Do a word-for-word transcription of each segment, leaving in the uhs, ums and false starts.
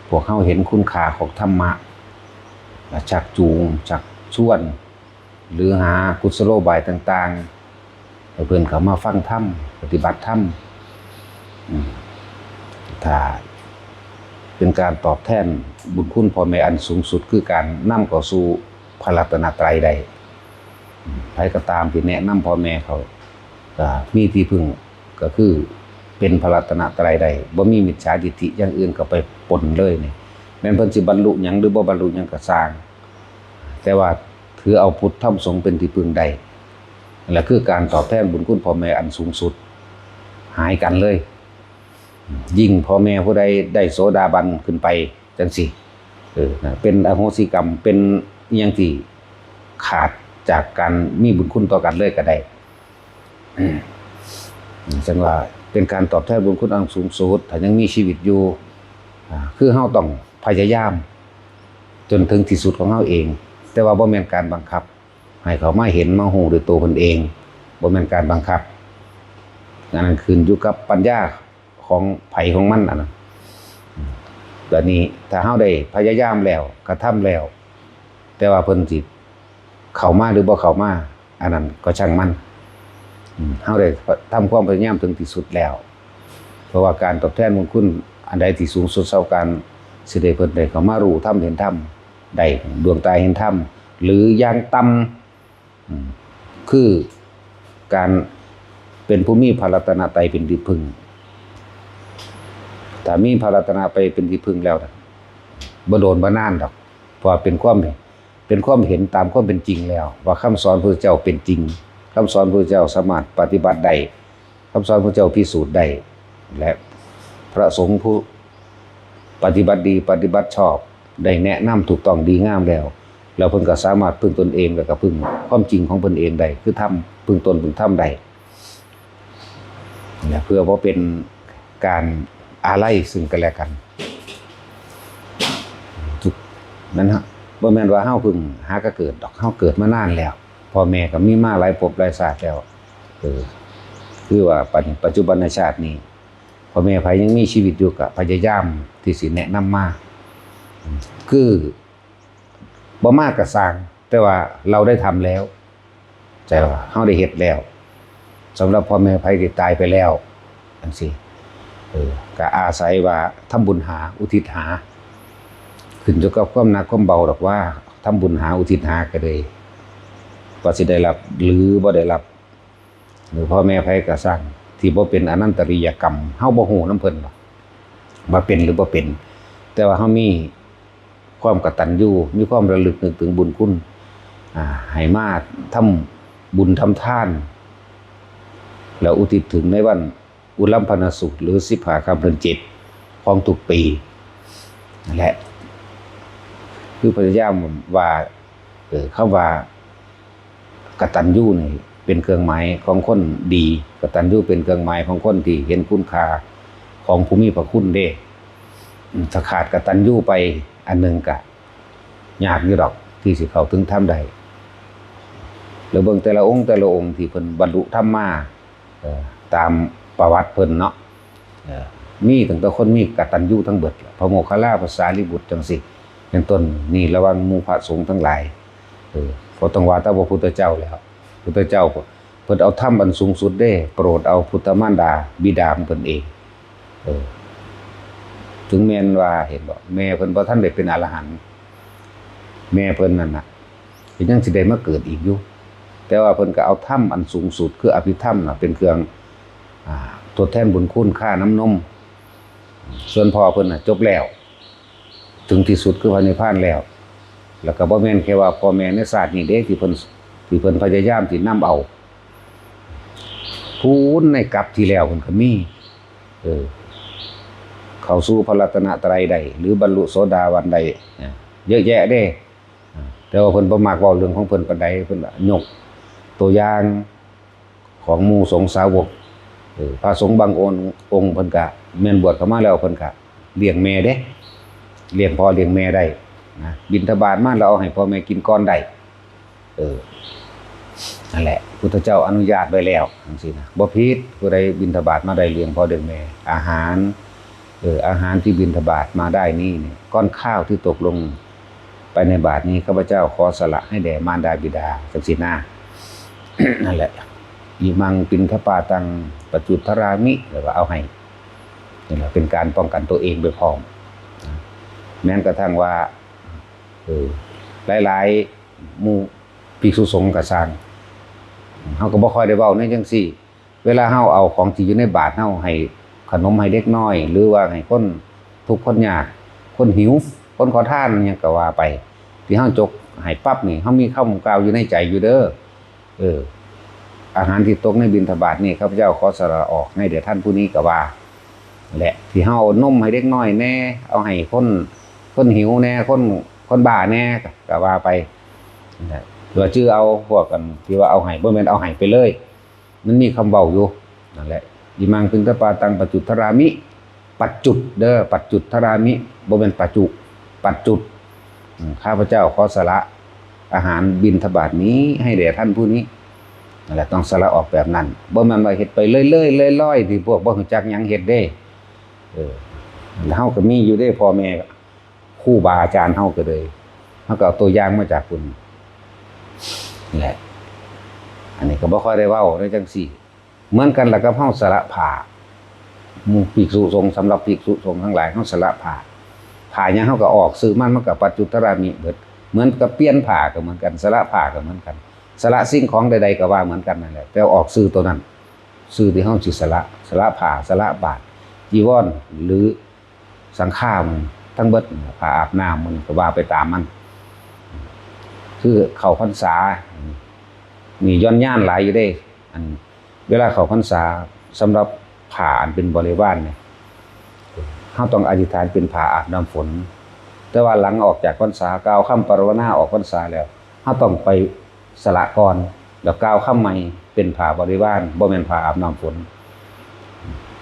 พวกเฮาเห็นคุณค่าของธรรมะ และชักจูง ชักชวน หรือหากุศโลบายต่างๆ ให้เพิ่นเข้ามาฟังธรรม ปฏิบัติธรรม อืม ถ้าเป็นการตอบแทนบุญคุณพ่อแม่อันสูงสุด คือการนำเข้าสู่พระรัตนตรัยได้ อืม ไผก็ตามที่แนะนำพ่อแม่เขา ก็มีที่พึ่ง ก็คือเป็นพระรัตนตรัยได้ บ่มีมิจฉาทิฏฐิอย่างอื่นเข้าไปปนเลยนี่ แม่นเพิ่นสิบรรลุหยังหรือบ่บรรลุหยังก็ซ่าง แต่ว่าถือเอาพุทธธรรมสงฆ์เป็นที่พึ่งได้ นั่นแหละคือการตอบแทนบุญคุณพ่อแม่อันสูงสุด หายกันเลย ยิ่งพ่อแม่ผู้ใดได้โสดาบันขึ้นไปจังซี้ เออ นะ เป็นอโหสิกรรม เป็นอิหยังที่ขาดจากการมีบุญคุณต่อกันเลยก็ได้ อืม จั่งว่าเป็นการตอบแทนบุญคุณอันสูงสุด ถ้ายังมีชีวิตอยู่ อ่า คือเฮาต้องพยายามจนถึงที่สุดของเฮาเอง แต่ว่าบ่แม่นการบังคับ ให้เขามาเห็นมาฮู้ด้วยตัวเพิ่นเอง บ่แม่นการบังคับ อันนั้นขึ้นอยู่กับปัญญาของไผของมันอันนั้น อืม บัดนี้ถ้าเฮาได้พยายามแล้ว กระทำแล้ว แต่ว่าเพิ่นสิเข้ามาหรือบ่เข้ามา อันนั้นก็ช่างมัน อืม เฮาได้ทำความพยายามถึงที่สุดแล้ว เพราะว่าการตอบแทนบุญคุณอันใดที่สูงสุดเท่ากัน สิได้เพิ่นได้เข้ามารู้ธรรมเห็นธรรม ได้ดวงตาเห็นธรรม หรืออย่างต่ำ อืม คือการเป็นผู้มีพระรัตนตรัยเป็นที่พึ่ง ถ้ามีพระรัตนตรัยเป็นที่พึ่งแล้วนะ บ่โดนบ่นานดอก เพราะว่าเป็นความ เป็นความเห็นตามความเป็นจริงแล้ว ว่าคำสอนพระเจ้าเป็นจริง คำสอนพระเจ้าสามารถปฏิบัติได้ คำสอนพระเจ้าพิสูจน์ได้ และพระสงฆ์ผู้ปฏิบัติดีปฏิบัติชอบ ได้แนะนำถูกต้องดีงามแล้ว แล้วเพิ่นก็สามารถพึ่งตนเอง แล้วก็พึ่งความจริงของเพิ่นเองได้ คือธรรม พึ่งตนพึ่งธรรมได้ และเพื่อบ่เป็นการอาลัยซึ่งกันและกัน ทุก นั่นฮะ บ่แม่นว่าเฮาเพิ่งหากะเกิดดอก เฮาเกิดมานานแล้ว พ่อแม่ก็มีมาหลายภพหลายชาติแล้ว เออ คือว่าปัจ ปัจจุบันชาตินี้ พ่อแม่ไผยังมีชีวิตอยู่ก็พยายามที่สิแนะนำมา คือ บ่มาก็ซ่าง แต่ว่าเราได้ทำแล้ว แต่ว่าเราได้เฮ็ดแล้ว สำหรับพ่อแม่ไผที่ตายไปแล้วจั่งซี้ เออ ก็อาศัยว่าทำบุญหา อุทิศหา ขึ้นอยู่กับความหนักความเบาดอกว่า ทำบุญหา อุทิศหาก็ได้ ว่าสิได้รับหรือบ่ได้รับ หรือพ่อแม่ไผก็ซ่าง ที่บ่เป็นอนันตริยกรรม เฮาบ่ฮู้นำเพิ่นหรอก ว่าเป็นหรือบ่เป็น แต่ว่าเฮามีความกตัญญู มีความระลึกนึกถึงบุญคุณ อ่า ให้มาทำบุญทำทาน แล้วอุทิศถึงในวันอุลัมพนสูตร หรือสิบห้าค่ำเดือนเจ็ดของทุกปี นั่นแหละ คือพยายามว่า เออ คำว่า กตัญญูนี่เป็นเครื่องหมายของคนดี กตัญญูเป็นเครื่องหมายของคนที่เห็นคุณค่าของผู้มีพระคุณเด้ อืม ถ้าขาดกตัญญูไปอันหนึ่งก็ยากอยู่ดอกที่สิเข้าถึงธรรมได้ แล้วเบิ่งแต่ละองค์แต่ละองค์ที่เพิ่นบรรลุธรรมมา เอ่อ ตามประวัติเพิ่นเนาะ เอ่อ มีตั้งแต่คนมีกตัญญูทั้งเบิดล่ะ พระโมคคัลลา พระสารีบุตรจั่งซี้ เป็นต้น นี่ระวังหมู่พระสงฆ์ทั้งหลาย เออ บ่ต้องว่าแต่พระพุทธเจ้าแล้ว พุทธเจ้าเพิ่นเอาธรรมอันสูงสุดเด้ โปรดเอาพุทธมารดาบิดาของเพิ่นเอง เออ ถึงแม่นว่า เห็นบ่ แม่เพิ่นบ่ทันได้เป็นอรหันต์ แม่เพิ่นนั่นน่ะ ก็ยังสิได้มาเกิดอีกอยู่ แต่ว่าเพิ่นก็เอาธรรมอันสูงสุดคืออภิธรรมน่ะเป็นเครื่อง อ่า ทดแทนบุญคุณค่าน้ำนม ส่วนพ่อเพิ่นน่ะจบแล้ว ถึงที่สุดคือพระนิพพานแล้ว แล้วก็บ่แม่นแค่ว่าพ่อแม่ในชาตินี้เด้ที่เพิ่น ที่เพิ่นพยายามที่นำเอา พู้นในกัปที่แล้วเพิ่นก็มี เออ เข้าสู่พระรัตนตรัยได้ หรือบรรลุโสดาบันได้ เยอะแยะเด้ แต่ว่าเพิ่นบ่มักเว้าเรื่องของเพิ่นปานใด เพิ่นยกตัวอย่างของหมู่สงฆ์สาวก เออ พระสงฆ์บางองค์ องค์เพิ่นก็แม่นบวชเข้ามาแล้วเพิ่นก็เลี้ยงแม่เด้ เลี้ยงพ่อเลี้ยงแม่ได้นะ บิณฑบาตมาแล้วเอาให้พ่อแม่กินก่อนได้ เออ นั่นแหละ พุทธเจ้าอนุญาตไว้แล้วจั่งซี้นะ บ่ผิด ผู้ใดบิณฑบาตมาได้เลี้ยงพ่อเลี้ยงแม่ อาหาร เออ อาหารที่บิณฑบาตมาได้นี้เนี่ย ก้อนข้าวที่ตกลงไปในบาตรนี้ ข้าพเจ้าขอสละให้แด่มารดาบิดา จังซี้นะ นั่นแหละ อิมังปิณฑปาตัง ปัจจุทรามิ แล้วก็เอาให้ นี่แหละ เป็นการป้องกันตัวเองไปพร้อม แม้กระทั่งว่า เออ หลายๆ หมู่ภิกษุสงฆ์ก็ซ่าง เฮาก็บ่ค่อยได้เว้าในจังซี่ เวลาเฮาเอาของที่อยู่ในบาตรเฮาให้ขนมให้เด็กน้อย หรือว่าให้คนทุกข์คนยาก คนหิว คนขอทาน หยังก็ว่าไป ที่เฮาจกให้ปั๊บนี่ เฮามีคำกล่าวอยู่ในใจอยู่เด้อ เออ อาหารที่ตกในบิณฑบาตนี่ ข้าพเจ้าขอสละออกให้แด่ท่านผู้นี้ ก็ว่า และที่เฮาเอานมให้เด็กน้อยแหน่ เอาให้คน คนหิวแหน่ คน คนบ้าแหน่ ก็ว่าไป นะ ว่าจื่อเอาพวกกันที่ว่าเอาให้ บ่แม่นเอาให้ไปเลย มันมีคำเว้าอยู่ นั่นแหละ อิมังปิณฑปาตัง ปัจจุทรามิ ปัจจุดเด้อ ปัจจุทรามิ บ่แม่นปัจจุ ปัจจุ อืม ข้าพเจ้าขอสละอาหารบิณฑบาตนี้ให้แด่ท่านผู้นี้ นั่นแหละ ต้องสละออกแบบนั้น บ่แม่นว่าเฮ็ดไปเรื่อยๆ ลอยๆ ที่พวกบ่รู้จักหยังเฮ็ดเด้ เออ แล้วเฮาก็มีอยู่เด้ พ่อแม่ ครูบาอาจารย์เฮาก็เลย เฮาก็เอาตัวอย่างมาจากพุ้น นี่แหละ อันนี้ก็บ่ค่อยได้เว้าในจังซี่ เหมือนกันล่ะกับเฮาสละผ้า หมู่ภิกษุสงฆ์ สำหรับภิกษุสงฆ์ทั้งหลาย เฮาสละผ้า ผ้าหยังเฮาก็ออก ซื้อมัน มันก็ปัจจุทรามิเบิด เหมือนกับเปลี่ยนผ้าก็เหมือนกัน สละผ้าก็เหมือนกัน สละสิ่งของใดๆก็ว่าเหมือนกันนั่นแหละ แต่ออกซื้อตัวนั้น ซื้อที่เฮาสิสละ สละผ้า สละบาตร จีวร หรือสังฆามัน ทั้งเบิด ผ้าอาบน้ำมันก็ว่าไปตามมัน คือเข้าพรรษา นี่ย่อนยานหลายอยู่เด้ อัน เวลาเข้าพรรษา สำหรับผ้าอันเป็นบริวารเนี่ย เฮาต้องอธิษฐานเป็นผ้าอาบน้ำฝน แต่ว่าหลังออกจากพรรษา กล่าวคำปรารถนาออกพรรษาแล้ว เฮาต้องไปสละก่อน แล้วกล่าวคำใหม่เป็นผ้าบริวาร บ่แม่นผ้าอาบน้ำฝน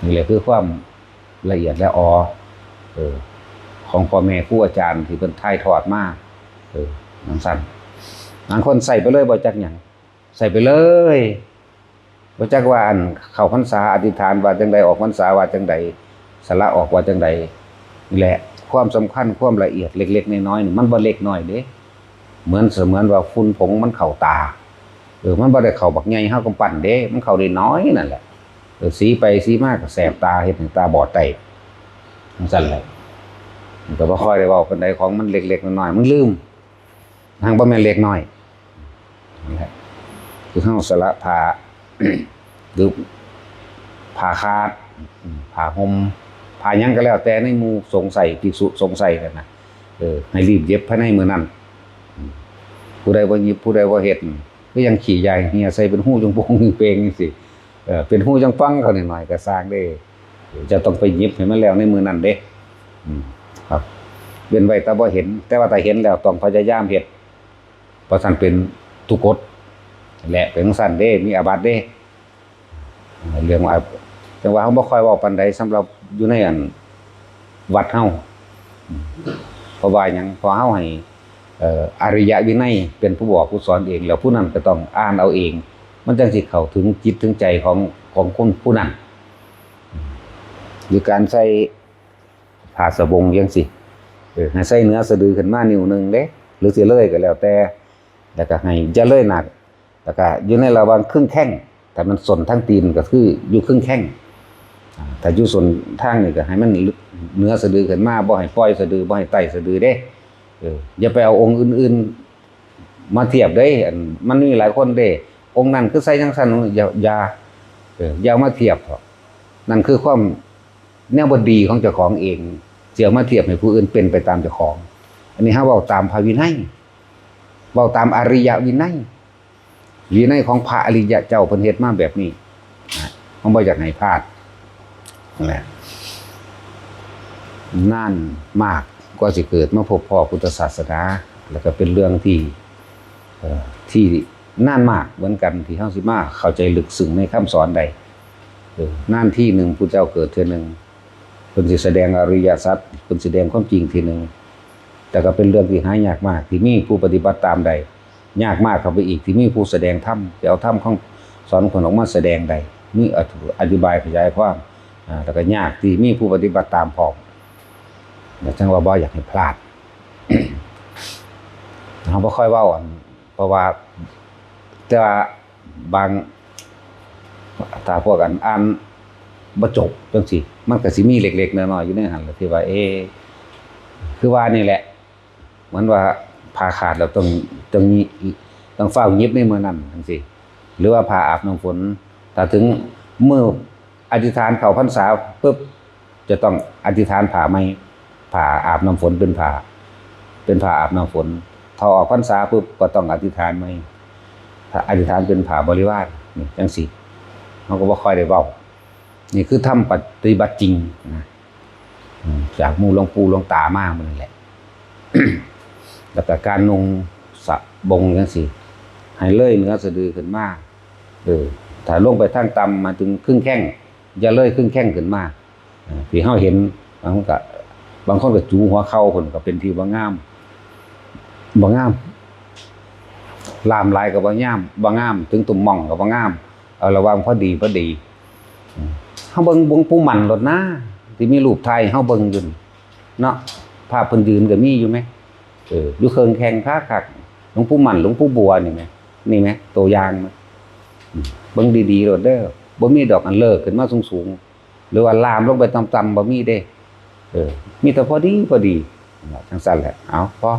นี่แหละคือความละเอียดละออ เออ ของพ่อแม่ครูอาจารย์ที่เพิ่นถ่ายทอดมา เออ จั่งซั้น บางคนใส่ไปเลยบ่จักหยัง ใส่ไปเลย บ่จักว่าอันเข้าพรรษาอธิษฐานว่าจั่งใด ออกพรรษาว่าจั่งใด สละออกว่าจั่งใด นี่แหละ ความสำคัญ ความละเอียดเล็กๆ น้อยๆ นี่มันบ่เล็กน้อยเด้ เหมือนเสมือนว่าฝุ่นผงมันเข้าตา เออ มันบ่ได้เข้าบักใหญ่ เฮากำปั้นเด้ มันเข้าได้น้อยนั่นแหละ เออ สีไปสีมาก็แสบตา เฮ็ดให้ตาบอดได้ จั่งซั้นแหละ มันก็บ่ค่อยได้เว้าปานใด ของมันเล็กๆ น้อยๆ มันลืม หากบ่แม่นเล็กน้อย นั่นแหละ คือเฮาสละผ้า หรือผ้าขาด ผ้าห่ม ผ้าหยังก็แล้วแต่ในหมู่สงฆ์ใช้ ภิกษุสงฆ์ใช้นั่นน่ะ เออ ให้รีบเย็บภายในมื้อนั้น ผู้ใดบ่เย็บ ผู้ใดบ่เฮ็ด ก็ยังขี้ยายเหี่ยใส่เป็นฮูจงโปงจงเปงจั่งซี้ เออ เป็นฮูจั่งป่องเขาหน่อยๆ ก็ซ่างเด้ จะต้องไปเย็บให้มันแล้วในมื้อนั้นเด้ อืม ครับ เว้นไว้แต่บ่เห็น แต่ว่าถ้าเห็นแล้วต้องพยายามเฮ็ด เพราะซั้นเป็นทุกข์กฎ และเป็นจั่งซั้นเด้ มีอาบัติเด้ เรื่องว่า จั่งว่าเฮาบ่ค่อยเว้าปานใดสำหรับอยู่ในอันวัดเฮา เพราะว่าหยัง เพราะเฮาให้ เอ่อ อริยวินัยเป็นผู้บอกผู้สอนเอง แล้วผู้นั้นก็ต้องอ่านเอาเอง มันจั่งสิเข้าถึงจิตถึงใจของ ของคนผู้นั้น หรือการใส่ผ้าสบงจั่งซี้ เออ ให้ใส่เหนือสะดือขึ้นมานิ้วหนึ่งเด้ หรือสิเลยก็แล้วแต่ แล้วก็ให้อย่าเลยหน้า แล้วก็อยู่ในระหว่างครึ่งแข้ง ถ้ามันส้นทางตีนก็คืออยู่ครึ่งแข้ง อ่า ถ้าอยู่ส้นทางนี่ก็ให้มันเหนือสะดือขึ้นมา บ่ให้ปล่อยสะดือ บ่ให้ไต่สะดือเด้ เออ อย่าไปเอาองค์อื่นๆ มาเทียบเด้ อัน มันมีหลายคนเด้ องค์นั้นคือใส่จั่งซั้น อย่า อย่า เออ อย่าเอามาเทียบเถาะ นั่นคือความแนวบ่ดีของเจ้าของเอง สิเอามาเทียบให้ผู้อื่นเป็นไปตามเจ้าของ อันนี้เฮาเว้าตามพระวินัย เว้าตามอริยวินัย วินัยของพระอริยะเจ้าเพิ่นเฮ็ดมาแบบนี้นะ เฮาบ่อยากให้พลาด นั่นแหละ นานมากกว่าสิเกิดมาพบพ้อพุทธศาสนา แล้วก็เป็นเรื่องที่ เอ่อ ที่นานมากเหมือนกันที่เฮาสิมาเข้าใจลึกซึ้งในคำสอนได้ เออ นานทีหนึ่งพุทธเจ้าเกิดเทื่อหนึ่ง เพิ่นสิแสดงอริยสัจ เพิ่นสิแสดงความจริงทีหนึ่ง แต่ก็เป็นเรื่องที่หายากมาก ที่มีผู้ปฏิบัติตามได้ ยากมากเข้าไปอีก ที่มีผู้แสดงธรรม ที่เอาธรรมของสอนคนออกมาแสดงได้ มีอธิบายขยายความ อ่า แล้วก็ยากที่มีผู้ปฏิบัติตามพร้อม แล้วจั่งว่าบ่อยากให้พลาด เฮาบ่ค่อยเว้าอัน เพราะว่า แต่ว่าบาง ถ้าพวกอันอ่านบ่จบจั่งซี้ มันก็สิมีเล็กๆน้อยๆอยู่ในหั่นล่ะ ที่ว่า เอ๊ะ คือว่านี่แหละ เหมือนว่าผ้าขาดแล้วต้อง ต้องหยิบ ต้องฟ้าวหยิบในมื้อนั้นจั่งซี้ หรือว่าผ้าอาบน้ำฝน ถ้าถึงมื้ออธิษฐานเข้าพรรษาปุ๊บ จะต้องอธิษฐานผ้าใหม่ ผ้าอาบน้ำฝนเป็นผ้า เป็นผ้าอาบน้ำฝน ถ้าออกพรรษาปุ๊บก็ต้องอธิษฐานใหม่ ถ้าอธิษฐานเป็นผ้าบริวาร นี่จั่งซี้ เฮาก็บ่ค่อยได้เว้า นี่คือธรรมปฏิบัติจริงนะ อืม จากหมู่หลวงปู่หลวงตามาหมดนั่นแหละ แล้วก็การนุ่งสบงจั่งซี้ ให้เลยเหนือสะดือขึ้นมา เออ ถ้าลงไปทางต่ำ หมายถึงครึ่งแข้ง อย่าเลยครึ่งแข้งขึ้นมา เออ ที่เฮาเห็น บางคนก็ บางคนก็จูหัวเข่าพุ้น ก็เป็นที่บ่งาม บ่งาม ล่ามหลายก็บ่งาม บ่งาม ถึงตุ้มม่องก็บ่งาม เอาระหว่างพอดีพอดี อืม เฮาเบิ่งหลวงปู่มั่นโลดนะ ที่มีรูปถ่ายเฮาเบิ่งอยู่นี่เนาะ ภาพเพิ่นยืนก็มีอยู่แหม เออ อยู่เคิ่งแข้งคักๆ หลวงปู่มั่น หลวงปู่บัวนี่แหม นี่แหม ตัวอย่างนะ อืม เบิ่งดีๆโลดเด้อ บ่มีดอกอันเลิกขึ้นมาสูงๆ หรือว่าล่ามลงไปต่ำๆ บ่มีเด้ เออ มีแต่พอดีพอดี จั่งซั่นแหละ เอา พอ